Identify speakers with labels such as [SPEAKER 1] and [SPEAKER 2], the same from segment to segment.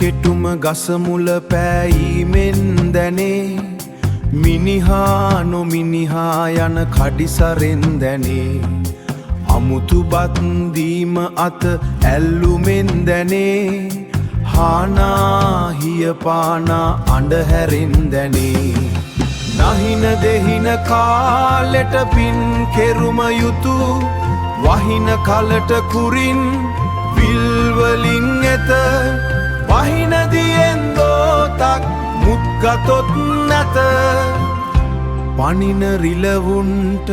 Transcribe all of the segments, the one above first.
[SPEAKER 1] කෙටුම ගස මුල පෑයීමෙන් දැනේ. මිනිහා නොමිනිහා යන කඩිසරෙන් දැනේ. අමුතු බත් දීම අත ඇල්ලුමෙන් දැනේ. හානා හියපානා අඬහැරෙන් දැනේ. නහින දෙහින කාලෙට පින් කෙරුම යුතු වහින කලට කුරින් විල්වලින් එත වහින දියෙන් දෝතක් මුත්ගතොත් නැත. පනින රිලවුන්ට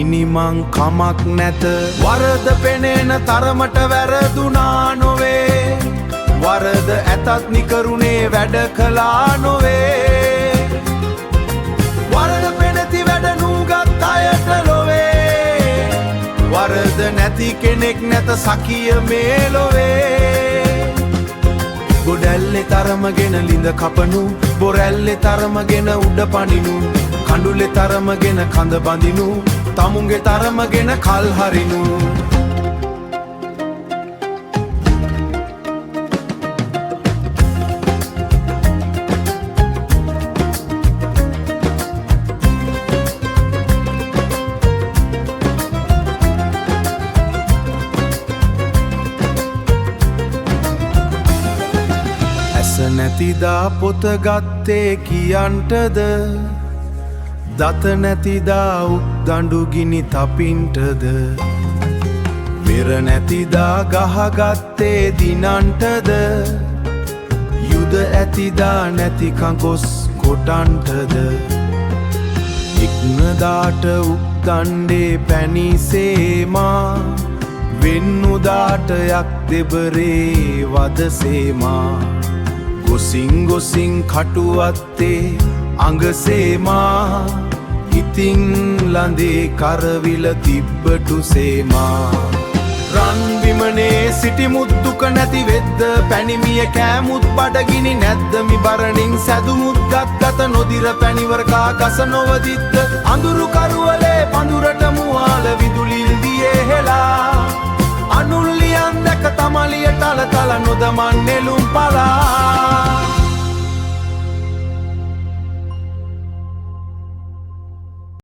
[SPEAKER 1] ඉනිමං කමක් නැත. වරද පෙනෙන තරමට වැරදුනා නොවේ. වරද ඇතත් නිකරුණේ වැඩ කළා නොවේ. වරද පෙනෙති වැඩ නූගත් අයට ලොවේ. වරද නැති කෙනෙක් නැත සකිය මේ ලොවේ. ගොඩැල්ලේ තරමගෙන ලිඳ කපනු, බොරැල්ලේ තරමගෙන උඩ පනිනු, කඳුලේ තරමගෙන කඳ බඳිනු, තමුන්ගේ තරමගෙන කල් හරිනු. ඇස නැතිදා පොත ගත්තේ කියන්ටද, දත නැතිදා උක්දඬු ගිනි තපින්ටද, වෙර නැතිදා ගහගත්තේ දිනන්ටද, යුද ඇතිදා නැති කංකොස් කොටන්ටද, ඉක්නදාට උක්දණ්ඩේ පැනිසේමා, වෙන්නුදාට යක් දෙබරේ වදසේමා, ගොසින් ගොසින් කටුවත්තේ අඟසේමා, ඉතින් ලඳේ කරවිල තිබ්බටු සේමා. රන් විමනේ සිටි මුද්දුක නැති වෙද්ද, පැණිමිය කෑමුත් බඩගිනි නැද්ද, මිබරණින් සැදුමුත් ගත්ගත නොදිර පැණිවරකා ගස නොවදිද්ද, අඳුරු කරුවලේ පඳුරට මුවාල විදුලිල් දියේ හෙලා, අනුල්ලියන් දැක තමලිය ටල තල නොදමන් නෙළුම් පලා.